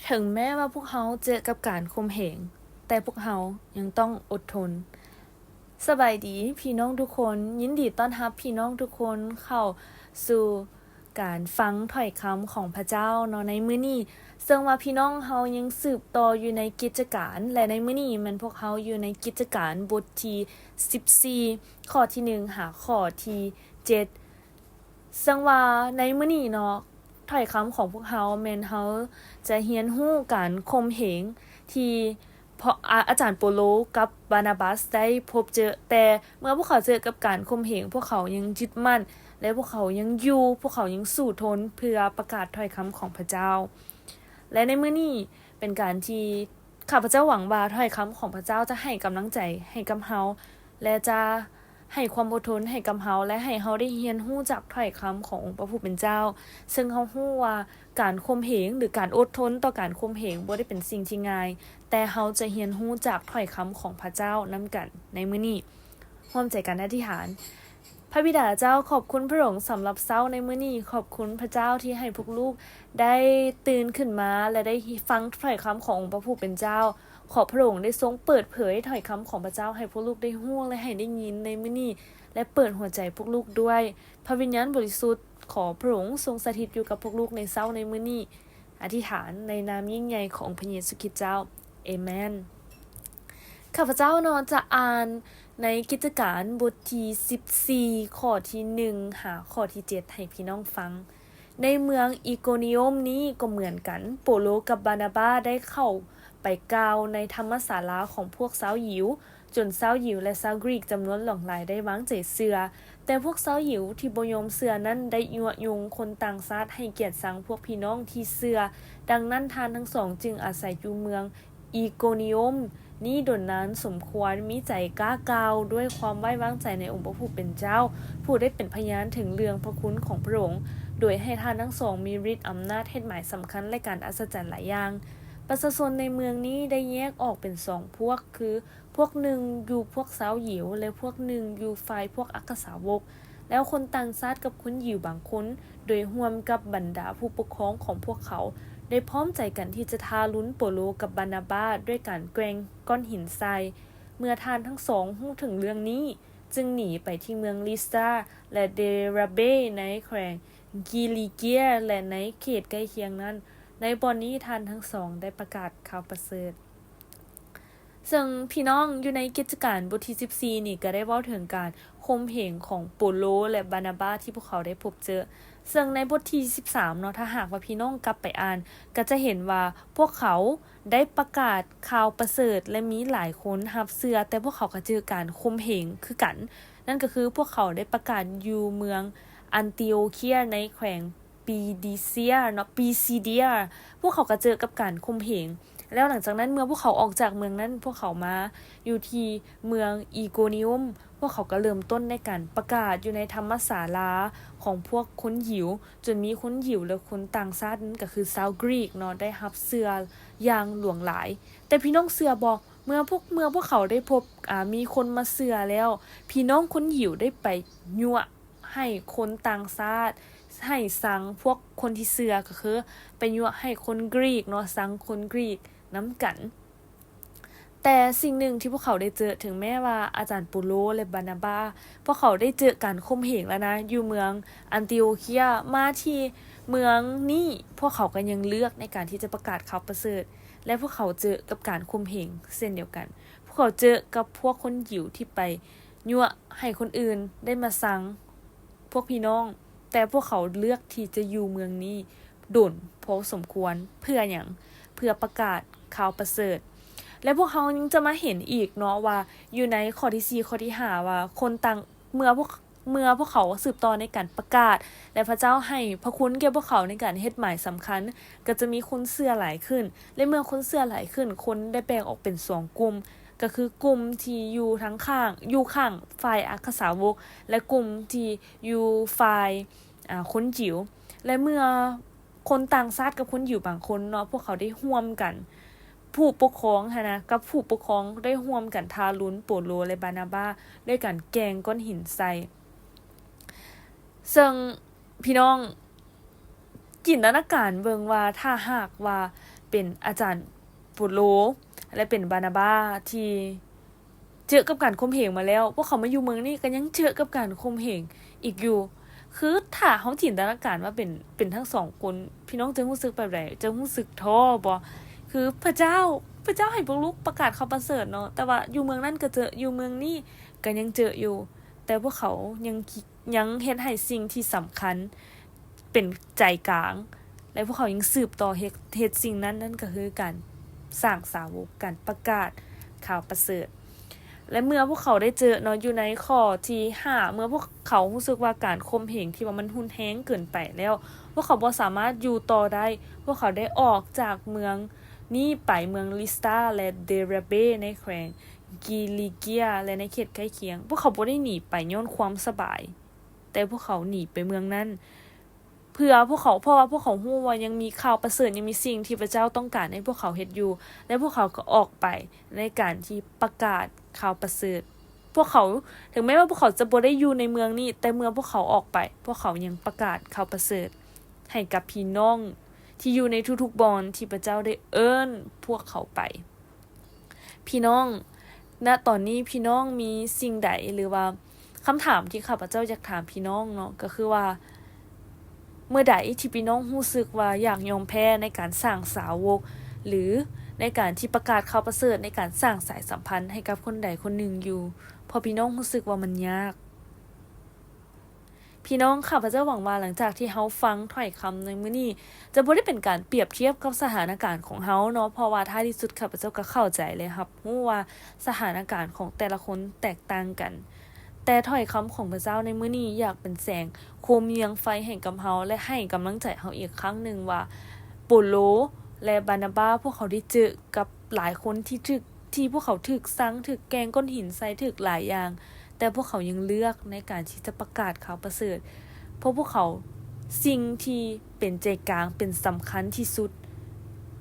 ເຖິງແມ້ວ່າພວກເຮົາເຈີກັບການຂົ່ມເຫງ, ແຕ່ພວກເຮົາຍັງຕ້ອງອົດທົນ. ສະບາຍດີພີ່ນ້ອງທຸກຄົນ, ຍິນດີຕ້ອນຮັບພີ່ນ້ອງທຸກຄົນເຂົ້າສູ່ການຟັງຖ້ອຍຄຳຂອງພະເຈົ້າເນາະໃນມື້ນີ້. ເຊິ່ງວ່າພີ່ນ້ອງເຮົາຍັງສືບຕໍ່ຢູ່ໃນກິດຈະການ, ແລະ ໃນມື້ນີ້ແມ່ນພວກເຮົາຢູ່ໃນກິດຈະການບົດທີສິບສີ່ ຂໍ້ທີໜຶ່ງ ຫາຂໍ້ທີເຈັດ. ເຊິ່ງວ່າໃນມື້ນີ້ເນາະ, ຖ້ອຍຄຳຂອງພວກເຮົາແມ່ນເຮົາຈະຮຽນຮູ້ການຂົ່ມເຫງທີ່ ເພາະ ອາ ອາຈານໂປໂລກັບບານາບັສໄດ້ພົບເຈີ, ແຕ່ເມື່ອພວກເຂົາເຈີກັບການຂົ່ມເຫງ, ພວກເຂົາຍັງຍຶດໝັ້ນ ແລະ ພວກເຂົາຍັງຢູ່, ພວກເຂົາຍັງສູ້ທົນເພື່ອປະກາດຖ້ອຍຄຳຂອງພະເຈົ້າ. ແລະ ໃນມື້ນີ້ເປັນການທີ່ ຂ້າພະເຈົ້າຫວັງວ່າຖ້ອຍຄຳຂອງພະເຈົ້າຈະໃຫ້ກຳລັງໃຈໃຫ້ກັບເຮົາ ແລະ ຈະໃຫ້ຄວາມອົດທົນໃຫ້ກັບເຮົາ ແລະ ໃຫ້ເຮົາໄດ້ຮຽນຮູ້ຈາກຖ້ອຍຄຳຂອງອົງພະຜູ້ເປັນເຈົ້າ. ເຊິ່ງເຮົາຮູ້ວ່າການຂົ່ມເຫງ ຫຼື ການອົດທົນຕໍ່ການຂົ່ມເຫງບໍ່ໄດ້ເປັນສິ່ງທີ່ງ່າຍ, ແຕ່ເຮົາຈະຮຽນຮູ້ຈາກຖ້ອຍຄຳຂອງພະເຈົ້ານຳກັນໃນມື້ນີ້. ຮ່ວມໃຈກັນອະທິຖານ. ພະບິດາເຈົ້າ, ຂອບຄຸນພະອົງສຳລັບເຊົ້າໃນມື້ນີ້. ຂອບຄຸນພະເຈົ້າທີ່ໃຫ້ພວກລູກໄດ້ຕື່ນຂຶ້ນມາ ແລະ ໄດ້ຟັງຖ້ອຍຄຳຂອງອົງພະຜູ້ເປັນເຈົ້າ. ຂໍພະອົງໄດ້ຊົງເປີດເຜີຍຖ້ອຍຄຳຂອງພະເຈົ້າໃຫ້ພວກລູກໄດ້ຮູ້ ແລະ ໃຫ້ໄດ້ຍິນໃນມື້ນີ້ ແລະ ເປີດຫົວໃຈພວກລູກດ້ວຍພະວິນຍານບໍລິສຸດ. ຂໍພະອົງຊົງສະຖິດຢູ່ກັບພວກລູກໃນເຊົ້າໃນມື້ນີ້. ອະທິຖານໃນນາມຍິ່ງໃຫຍ່ຂອງພະເຢຊູຄຣິດເຈົ້າ. ເອເມນ. ຂ້າພະເຈົ້າເນາະ ຈະອ່ານໃນກິດຈະການບົດທີສິບສີ່ ຂໍ້ທີໜຶ່ງ ຫາຂໍ້ທີເຈັດ ໃຫ້ພີ່ນ້ອງຟັງ. ໃນເມືອງອີໂກນິໂອມນີ້ກໍເໝືອນກັນ, ໂປໂລກັບບານາບາໄດ້ເຂົ້າໄປກ່າວໃນທຳມະສາລາຂອງພວກຊາວຢິວ, ຈົນຊາວຢິວ ແລະ ຊາວກຣີກຈຳນວນຫຼວງຫຼາຍໄດ້ວາງໃຈເຊື່ອ. ແຕ່ພວກຊາວຢິວທີ່ບໍ່ຍອມເຊື່ອນັ້ນໄດ້ຍຸຍົງຄົນຕ່າງຊາດໃຫ້ກຽດຊັງພວກພີ່ນ້ອງທີ່ເຊື່ອ. ດັ່ງນັ້ນ, ທ່ານທັງສອງຈຶ່ງອາໄສຢູ່ເມືອງອີໂກນິໂອມນີ້ດົນນານສົມຄວນ, ມີໃຈກ້າກ່າວດ້ວຍຄວາມໄວ້ວາງໃຈໃນອົງພະຜູ້ເປັນເຈົ້າ, ຜູ້ໄດ້ເປັນພະຍານເຖິງເລື່ອງພະຄຸນຂອງພະອົງ, ໂດຍໃຫ້ທ່ານທັງສອງມີລິດອຳນາດເຮັດໝາຍສຳຄັນ ແລະ ການອັດສະຈັນຫຼາຍຢ່າງ. ປະຊາຊົນໃນເມືອງນີ້ໄດ້ແຍກອອກເປັນສອງພວກ, ຄື ພວກໜຶ່ງຢູ່ພວກຊາວຢິວ ແລະ ພວກໜຶ່ງຢູ່ຝ່າຍພວກອັກຄະສາວົກ. ແລ້ວຄົນຕ່າງຊາດກັບຄົນຢິວບາງຄົນ, ໂດຍຮ່ວມກັບບັນດາຜູ້ປົກຄອງຂອງພວກເຂົາ, ໄດ້ພ້ອມໃຈກັນທີ່ຈະທາລຸນໂປໂລກັບບານາບາດ້ວຍການແກວ່ງກ້ອນຫີນໃສ່. ເມື່ອທ່ານທັງສອງຮູ້ເຖິງເລື່ອງນີ້, ຈຶ່ງໜີໄປທີ່ເມືອງລິດສະຕາ ແລະ ເດຣາເບ ໃນແຂວງກິລິເກຍ ແລະ ໃນເຂດໃກ້ຄຽງນັ້ນ. ໃນບ່ອນນີ້ທ່ານທັງສອງໄດ້ປະກາດຂ່າວປະເສີດ. ເຊິ່ງພີ່ນ້ອງ, ຢູ່ໃນກິດຈະການບົດທີສິບສີ່ນີ້ ກໍໄດ້ເວົ້າເຖິງການຂົ່ມເຫງຂອງໂປໂລ ແລະ ບານາບາທີ່ພວກເຂົາໄດ້ພົບເຈີ. ເຊິ່ງໃນບົດທີສິບສາມເນາະ, ຖ້າຫາກວ່າພີ່ນ້ອງກັບໄປອ່ານ, ກໍຈະເຫັນວ່າພວກເຂົາໄດ້ປະກາດຂ່າວປະເສີດ ແລະ ມີຫຼາຍຄົນຮັບເຊື່ອ, ແຕ່ພວກເຂົາກໍເຈີການຂົ່ມເຫງຄືກັນ. ນັ້ນກໍຄືພວກເຂົາໄດ້ປະກາດຢູ່ເມືອງອັນຕິໂອເຄຍ ໃນແຂວງ ປີດີເຊຍເນາະ ປີຊີເດຍ ພວກເຂົາກໍເຈີກັບການຂົ່ມເຫງ. ແລ້ວຫຼັງຈາກນັ້ນ ເມື່ອພວກເຂົາອອກຈາກເມືອງນັ້ນ, ພວກເຂົາມາຢູ່ທີ່ເມືອງອີໂກນິໂອມ, ພວກເຂົາກໍເລີ່ມຕົ້ນໃນການປະກາດຢູ່ໃນທຳມະສາລາຂອງພວກຄົນຢິວ, ຈົນມີຄົນຢິວ ແລະ ຄົນຕ່າງຊາດ, ນັ້ນກໍຄືຊາວກຣີກເນາະ, ໄດ້ຮັບເຊື່ອຢ່າງຫຼວງຫຼາຍ. ແຕ່ພີ່ນ້ອງເຊື່ອບໍ່? ເມື່ອພວກ, ເມື່ອພວກເຂົາໄດ້ພົບ, ອາ, ມີຄົນມາເຊື່ອແລ້ວ, ພີ່ນ້ອງຄົນຢິວໄດ້ໄປຍົວະ ໃຫ້ຄົນຕ່າງຊາດໃຫ້ຊັງພວກຄົນທີ່ເຊື່ອ, ກໍຄືໄປຍົວະໃຫ້ຄົນກຣີກເນາະ ຊັງຄົນກຣີກນຳກັນ. ແຕ່ສິ່ງໜຶ່ງທີ່ພວກເຂົາໄດ້ເຈີ, ເຖິງແມ້ວ່າອາຈານໂປໂລ ແລະ ບານາບາ ພວກເຂົາໄດ້ເຈີການຂົ່ມເຫງແລ້ວນະ ຢູ່ເມືອງອັນຕິໂອເຄຍ, ມາທີ່ເມືອງນີ້ ພວກເຂົາກໍຍັງເລືອກໃນການທີ່ຈະປະກາດຂ່າວປະເສີດ, ແລະ ພວກເຂົາເຈີກັບການຂົ່ມເຫງເຊັ່ນດຽວກັນ. ພວກເຂົາເຈີກັບພວກຄົນຢິວທີ່ໄປ ຍົວະໃຫ້ຄົນອື່ນໄດ້ມາຊັງພວກພີ່ນ້ອງ, ແຕ່ພວກເຂົາເລືອກທີ່ຈະຢູ່ເມືອງນີ້ດົນພໍສົມຄວນ. ເພື່ອຫຍັງ? ເພື່ອປະກາດຂ່າວປະເສີດ. ແລະ ພວກເຮົາຍັງຈະມາເຫັນອີກເນາະວ່າ ຢູ່ໃນຂໍ້ທີສີ່ ຂໍ້ທີຫ້າ ວ່າຄົນຕ່າງ, ເມື່ອພວກ, ເມື່ອພວກເຂົາສືບຕໍ່ໃນການປະກາດ ແລະ ພະເຈົ້າໃຫ້ພະຄຸນແກ່ພວກເຂົາໃນການເຮັດໝາຍສຳຄັນ, ກໍຈະມີຄົນເຊື່ອຫຼາຍຂຶ້ນ. ແລະ ເມື່ອຄົນເຊື່ອຫຼາຍຂຶ້ນ, ຄົນໄດ້ແບ່ງອອກເປັນສອງກຸ່ມ. ກໍຄືກຸ່ມທີ່ຢູ່ທາງຂ້າງ, ຢູ່ຂ້າງຝ່າຍອັກຄະສາວົກ ແລະ ກຸ່ມທີ່ຢູ່ຝ່າຍ, ອາ, ຄົນຢິວ. ແລະ ເມື່ອຄົນຕ່າງຊາດກັບຄົນຢິວບາງຄົນເນາະ, ພວກເຂົາໄດ້ຮ່ວມກັນ, ຜູ້ປົກຄອງຫັ້ນນະ ກັບຜູ້ປົກຄອງໄດ້ຮ່ວມກັນທາລຸນໂປໂລ ແລະ ບານາບາ ດ້ວຍການແກ່ງກ້ອນຫີນໃສ່. ເຊິ່ງ ພີ່ນ້ອງ ຈິນຕະນາການເບິ່ງວ່າ ຖ້າຫາກວ່າ ເປັນອາຈານໂປໂລ ແລະ ເປັນບານາບາທີ່ເຈີກັບການຂົ່ມເຫງມາແລ້ວ, ພວກເຂົາມາຢູ່ເມືອງນີ້ກໍຍັງເຈີກັບການຂົ່ມເຫງອີກຢູ່. ຄືຖ້າເຮົາຈິນຕະນາການວ່າເປັນ, ເປັນທັງສອງຄົນ, ພີ່ນ້ອງຈະຮູ້ສຶກແບບໃດ? ຈະຮູ້ສຶກທໍ້ບໍ່? ຄືພະເຈົ້າ, ພະເຈົ້າໃຫ້ພວກລູກປະກາດຂ່າວປະເສີດເນາະ, ແຕ່ວ່າຢູ່ເມືອງນັ້ນກໍເຈີ, ຢູ່ເມືອງນີ້ກໍຍັງເຈີຢູ່, ແຕ່ພວກເຂົາຍັງ ຍັງເຮັດໃຫ້ສິ່ງທີ່ສຳຄັນເປັນໃຈກາງ ແລະ ພວກເຂົາຍັງສືບຕໍ່ເຮັດ, ເຮັດສິ່ງນັ້ນ, ນັ້ນກໍຄືການສ້າງສາວົກ, ການປະກາດຂ່າວປະເສີດ. ແລະ ເມື່ອພວກເຂົາໄດ້ເຈີເນາະ, ຢູ່ໃນຂໍ້ທີຫ້າ, ເມື່ອພວກເຂົາຮູ້ສຶກວ່າການຂົ່ມເຫງທີ່ວ່າມັນຮຸນແຮງເກີນໄປແລ້ວ, ພວກເຂົາບໍ່ສາມາດຢູ່ຕໍ່ໄດ້, ພວກເຂົາໄດ້ອອກຈາກເມືອງນີ້ໄປເມືອງລິດສະຕາ ແລະ ເດຣະເບ ໃນແຂວງ ກິລີເກຍ ແລະ ໃນເຂດໃກ້ຄຽງ. ພວກເຂົາບໍ່ໄດ້ໜີໄປຍ້ອນຄວາມສະບາຍ, ແຕ່ພວກເຂົາໜີໄປເມືອງນັ້ນ ເພື່ອພວກເຂົາ, ເພາະວ່າພວກເຂົາຮູ້ວ່າຍັງມີຂ່າວປະເສີດ, ຍັງມີສິ່ງທີ່ພະເຈົ້າຕ້ອງການໃຫ້ພວກເຂົາເຮັດຢູ່, ແລະ ພວກເຂົາກໍອອກໄປໃນການທີ່ປະກາດຂ່າວປະເສີດ. ພວກເຂົາ, ເຖິງແມ້ວ່າພວກເຂົາຈະບໍ່ໄດ້ຢູ່ໃນເມືອງນີ້, ແຕ່ເມື່ອພວກເຂົາອອກໄປ, ພວກເຂົາຍັງປະກາດຂ່າວປະເສີດໃຫ້ກັບພີ່ນ້ອງທີ່ຢູ່ໃນທຸກໆບ່ອນທີ່ພະເຈົ້າໄດ້ເອີ້ນພວກເຂົາໄປ. ພີ່ນ້ອງ, ນະຕອນນີ້ພີ່ນ້ອງມີສິ່ງໃດ ຫຼືວ່າຄຳຖາມທີ່ຂ້າພະເຈົ້າຢາກຖາມພີ່ນ້ອງເນາະ, ກໍຄືວ່າ ເມື່ອໃດທີ່ພີ່ນ້ອງຮູ້ສຶກວ່າຢາກຍອມແພ້ໃນການສ້າງສາວົກ ຫຼື ໃນການທີ່ປະກາດຂ່າວປະເສີດ, ໃນການສ້າງສາຍສຳພັນໃຫ້ກັບຄົນໃດຄົນໜຶ່ງຢູ່, ເພາະພີ່ນ້ອງຮູ້ສຶກວ່າມັນຍາກ? ພີ່ນ້ອງ, ຂ້າພະເຈົ້າຫວັງວ່າຫຼັງຈາກທີ່ເຮົາຟັງຖ້ອຍຄຳໃນມື້ນີ້ ຈະບໍ່ໄດ້ເປັນການປຽບທຽບກັບສະຖານະການຂອງເຮົາເນາະ, ເພາະວ່າທ້າຍທີ່ສຸດຂ້າພະເຈົ້າກໍເຂົ້າໃຈ ແລະ ຮັບຮູ້ວ່າສະຖານະການຂອງແຕ່ລະຄົນແຕກຕ່າງກັນ. ແຕ່ຖ້ອຍຄຳຂອງພະເຈົ້າໃນມື້ນີ້ຢາກເປັນແສງໂຄມຍຽງໄຟໃຫ້ກັບເຮົາ ແລະ ໃຫ້ກຳລັງໃຈເຮົາອີກຄັ້ງໜຶ່ງວ່າ ໂປໂລ ແລະ ບານາບາ ພວກເຂົາໄດ້ເຈີກັບຫຼາຍຄົນທີ່ຖືກ, ທີ່ພວກເຂົາຖືກຊັງ, ຖືກແກ່ງກ້ອນຫີນໃສ່, ຖືກຫຼາຍຢ່າງ, ແຕ່ພວກເຂົາຍັງເລືອກໃນການທີ່ຈະປະກາດຂ່າວປະເສີດ, ເພາະພວກເຂົາ, ສິ່ງທີ່ເປັນໃຈກາງ, ເປັນສຳຄັນທີ່ສຸດ,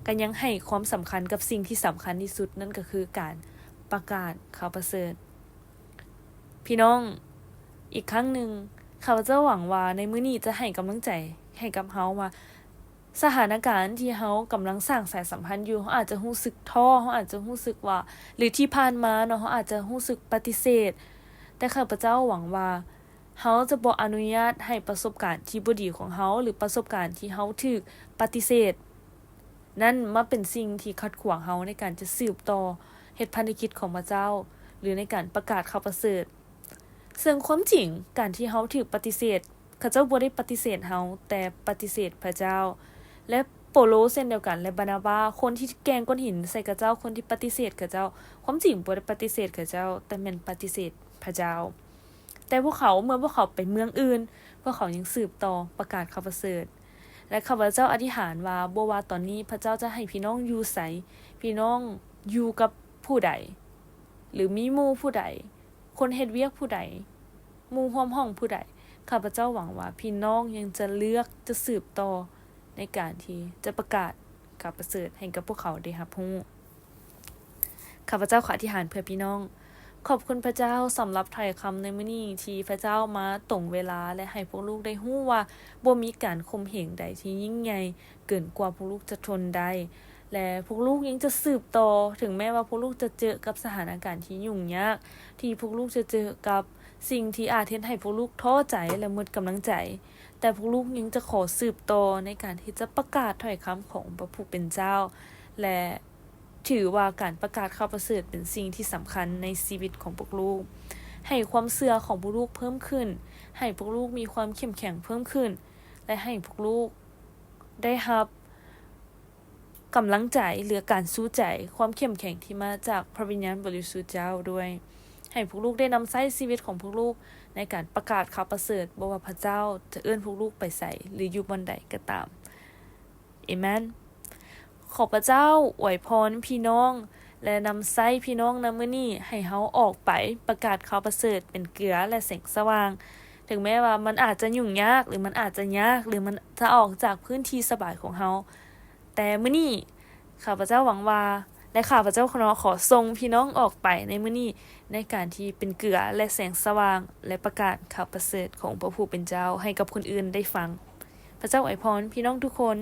ກໍຍັງໃຫ້ຄວາມສຳຄັນກັບສິ່ງທີ່ສຳຄັນທີ່ສຸດ, ນັ້ນກໍຄືການປະກາດຂ່າວປະເສີດ. ພີ່ນ້ອງ, ອີກຄັ້ງໜຶ່ງ, ຂ້າພະເຈົ້າຫວັງວ່າໃນມື້ນີ້ຈະໃຫ້ກຳລັງໃຈໃຫ້ກັບເຮົາວ່າ ສະຖານະການທີ່ເຮົາກຳລັງສ້າງສາຍສຳພັນຢູ່, ເຮົາອາດຈະຮູ້ສຶກທໍ້, ເຮົາອາດຈະຮູ້ສຶກວ່າ, ຫຼື ທີ່ຜ່ານມາເນາະ, ເຮົາອາດຈະຮູ້ສຶກປະຕິເສດ, ແຕ່ຂ້າພະເຈົ້າຫວັງວ່າເຮົາຈະບໍ່ອະນຸຍາດໃຫ້ປະສົບການທີ່ບໍ່ດີຂອງເຮົາ ຫຼື ປະສົບການທີ່ເຮົາຖືກປະຕິເສດນັ້ນມາເປັນສິ່ງທີ່ຂັດຂວາງເຮົາໃນການຈະສືບຕໍ່ເຮັດພັນທະກິດຂອງພະເຈົ້າ ຫຼື ໃນການປະກາດຂ່າວປະເສີດ. ເຊິ່ງຄວາມຈິງ, ການທີ່ເຮົາຖືກປະຕິເສດ, ເຂົາເຈົ້າບໍ່ໄດ້ປະຕິເສດເຮົາ, ແຕ່ປະຕິເສດພະເຈົ້າ. ແລະ ໂປໂລເຊັ່ນດຽວກັນ ແລະ ບານາບາ, ຄົນທີ່ແກ່ງກ້ອນຫີນໃສ່ເຂົາເຈົ້າ, ຄົນທີ່ປະຕິເສດເຂົາເຈົ້າ, ຄວາມຈິງບໍ່ໄດ້ປະຕິເສດເຂົາເຈົ້າ, ແຕ່ແມ່ນປະຕິເສດພະເຈົ້າ. ແຕ່ພວກເຂົາ, ເມື່ອພວກເຂົາໄປເມືອງອື່ນ, ພວກເຂົາຍັງສືບຕໍ່ປະກາດຂ່າວປະເສີດ. ແລະ ຂ້າພະເຈົ້າອະທິຖານວ່າ, ບໍ່ວ່າຕອນນີ້ພະເຈົ້າຈະໃຫ້ພີ່ນ້ອງຢູ່ໃສ, ພີ່ນ້ອງຢູ່ກັບຜູ້ໃດ, ຫຼື ມີໝູ່ຜູ້ໃດ, ຄົນເຮັດວຽກຜູ້ໃດ, ໝູ່ຮ່ວມຫ້ອງຜູ້ໃດ, ຂ້າພະເຈົ້າຫວັງວ່າພີ່ນ້ອງຍັງຈະເລືອກຈະສືບຕໍ່ໃນການທີ່ຈະປະກາດຂ່າວປະເສີດໃຫ້ກັບພວກເຂົາໄດ້ຮັບຮູ້. ຂ້າພະເຈົ້າຂໍອະທິຖານເພື່ອພີ່ນ້ອງ. ຂອບຄຸນພະເຈົ້າສຳລັບຖ້ອຍຄຳໃນມື້ນີ້ ທີ່ພະເຈົ້າມາຕົງເວລາ ແລະ ໃຫ້ພວກລູກໄດ້ຮູ້ວ່າບໍ່ມີການຂົ່ມເຫງໃດທີ່ຍິ່ງໃຫຍ່ເກີນກວ່າພວກລູກຈະທົນໄດ້. ແລະ ພວກລູກຍັງຈະສືບຕໍ່, ເຖິງແມ້ວ່າພວກລູກຈະເຈີກັບສະຖານະການທີ່ຫຍຸ້ງຍາກ, ທີ່ພວກລູກຈະເຈີກັບສິ່ງທີ່ອາດເຮັດໃຫ້ພວກລູກທໍ້ໃຈ ແລະ ໝົດກຳລັງໃຈ, ແຕ່ພວກລູກຍັງຈະຂໍສືບຕໍ່ໃນການທີ່ຈະປະກາດຖ້ອຍຄຳຂອງພະຜູ້ເປັນເຈົ້າ ແລະ ຖືວ່າການປະກາດຂ່າວປະເສີດເປັນສິ່ງທີ່ສຳຄັນໃນຊີວິດຂອງພວກລູກ. ໃຫ້ຄວາມເຊື່ອຂອງພວກລູກເພີ່ມຂຶ້ນ, ໃຫ້ພວກລູກມີຄວາມເຂັ້ມແຂງເພີ່ມຂຶ້ນ ແລະ ໃຫ້ພວກລູກໄດ້ຮັບ ກຳລັງໃຈ ຫຼື ການຊູ້ໃຈ, ຄວາມເຂັ້ມແຂງທີ່ມາຈາກພະວິນຍານບໍລິສຸດເຈົ້າດ້ວຍ. ໃຫ້ພວກລູກໄດ້ນຳໃຊ້ຊີວິດຂອງພວກລູກໃນການປະກາດຂ່າວປະເສີດ, ບໍ່ວ່າພະເຈົ້າຈະເອີ້ນພວກລູກໄປໃສ ຫຼື ຢູ່ບ່ອນໃດກໍຕາມ. ເອເມນ. ຂໍພະເຈົ້າອວຍພອນພີ່ນ້ອງ ແລະ ນຳໃຊ້ພີ່ນ້ອງໃນມື້ນີ້ ໃຫ້ເຮົາອອກໄປປະກາດຂ່າວປະເສີດເປັນເກືອ ແລະ ແສງສະຫວ່າງ. ເຖິງແມ້ວ່າມັນອາດຈະຫຍຸ້ງຍາກ ຫຼື ມັນອາດຈະຍາກ ຫຼື ມັນຈະອອກຈາກພື້ນທີ່ສະບາຍຂອງເຮົາ, ແຕ່ມື້ນີ້ ຂ້າພະເຈົ້າຫວັງວ່າ ແລະ ຂ້າພະເຈົ້າຂໍ ຂໍສົ່ງພີ່ນ້ອງອອກໄປໃນມື້ນີ້ ໃນການທີ່ເປັນເກືອ ແລະ ແສງສະຫວ່າງ ແລະ ປະກາດຂ່າວປະເສີດຂອງພະຜູ້ເປັນເຈົ້າໃຫ້ກັບຄົນອື່ນໄດ້ຟັງ. ພະເຈົ້າອວຍພອນພີ່ນ້ອງທຸກຄົນ.